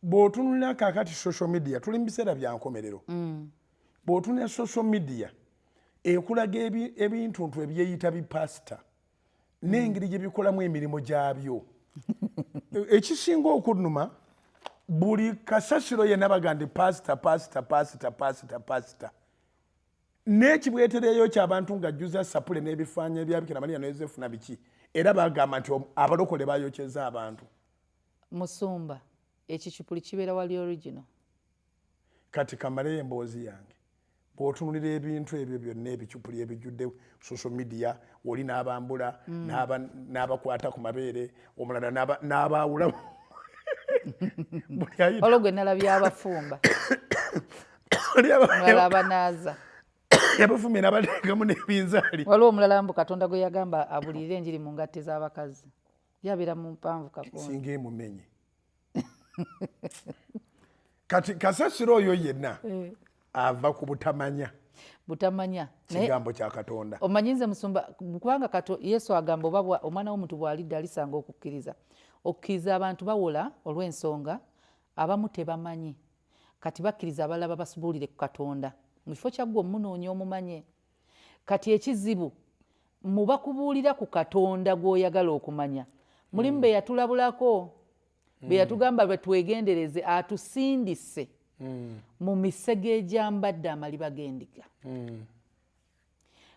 Bw'otunulira kaakati social media, tuli mu biseera bya nkomerero. Bw'otunulira social media ekulaga ebintuntu ebyeyita bipasita n'engeri gye bikolamu emirimu gyabyo. Ekisinga okunnuma, buli kasasiro yenna baga nti pasita, pasita, pasita, pasita, pasita, n'ekibwetereyo ky'abantu ng'ajjuza sapule n'ebifaananyi ebya Bikira Maria ne Yozefu na biki, era bagamba nti abalokole bayokyeza abantu. Musumba, ekicupuli kibeera wali original. Kati kamaleyo emboozi yange. Bw'otunulira ebintu ebyo byonna, ebicupuli ebijjudde social media, oli n'abambula, n'abakwata ku mabeere, omulala n'abaawula. Buli ayita- Olwo gwe nalabye abafumba. Oli omulala abanaaza. Yabafumye n'abateekamu n'ebinzaali. Waliwo omulala mbu Katonda gwe yagamba abulirire enjiri mu ngatte z'abakazi, yabeera mu mpanvu kakonde. Singa emumenye. Kati kasasiro oyo yenna ava ku butamanya. Butamanya. Naye kigambo kya Katonda. Omanyi nze musumba, kubanga kato Yesu agamba oba omwana w'omuntu bw'alidda alisanga okukkiriza. Okukkiriza abantu bawola olw'ensonga abamu tebamanyi. Kati bakkiriza abalala babasubuulire ku Katonda mu kifo kya ggwe omunoonya omumanye. Kati ekizibu mu bakubuulira ku Katonda gw'oyagala okumanya, mulimu be yatulabulako, be yatugamba bwe twegendereze, atusindise mu misege egyambadde amaliba g'endiga.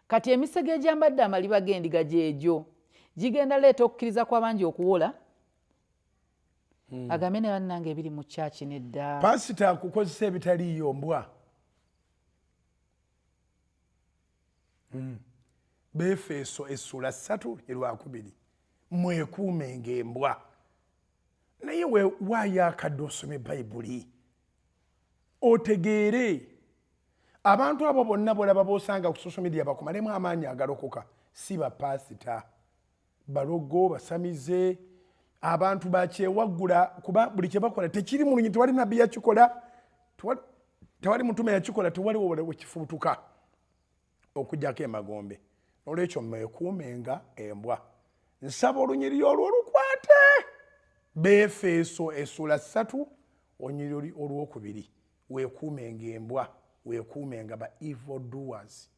Kati emisege egyambadde amaliba g'endiga gyegyo gigenda leeta okukkiriza kw'abangi okuwola. Agambe ne bannange ebiri mu kyaki nedda. Pasita akukozesa ebitaliiyo mbwa. Befeso essula 3 erwakubiri, mwekuumenga embwa. Naye waayo akadde osome Bayibuli otegeere abantu abo bonna bolaba bosanga ku social media bakumalemu amaanyi agalokoka, si bapasita, balogo, basamize, abantu bakyewaggula, kuba buli kye bakola tekiri mu lunyi. Tewali nabbi yakikola, tewali mutume yakikola, tewali wekifuutuka okujjako emagombe. Nolwekyo mwekuumenga embwa. Nsaba olunyiriri olwo olukwate, Befeso essula 3 olunyiriri olwokubiri. Weekuumenga embwa, weekuumenga ba evil doers.